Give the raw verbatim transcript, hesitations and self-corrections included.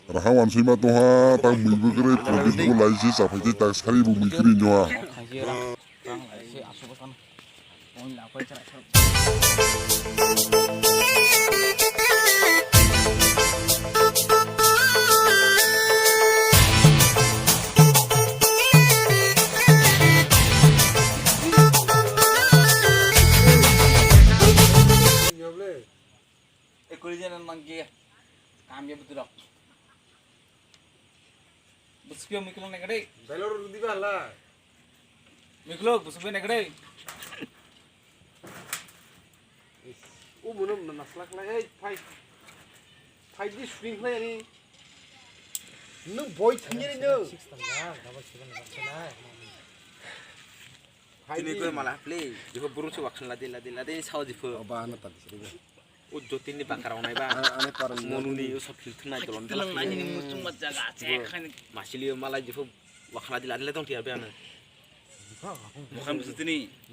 Raha wansoi ma tongha, tang mui bo kwrwi, Pradip bo lai se chaphai tei tang sari bo mui kwrwi nyoha. Ekuri jana nangke, kam ya betul. Bwswk phiyok miklok naikha de. Belor rwdi ba hala. Miklok, bwswk phiyok naikha de. O mono naslak lai, ei, phai. Phai di swing lai ani. Nwng boi thangya ni nwng. Tini koi mala play, jikho burung se wakhan ladi, ladi, ladi, sao jikho. O ba na tadi sini. O jotini bakar onai ba. Ani parang monuni o sab filter nai dolon. Filter nai ni musung ma jaga che khan. Masili o malai jikho wakhan ladi, ladi, ladi tong tiar be ano. Mokhan bwswk tini.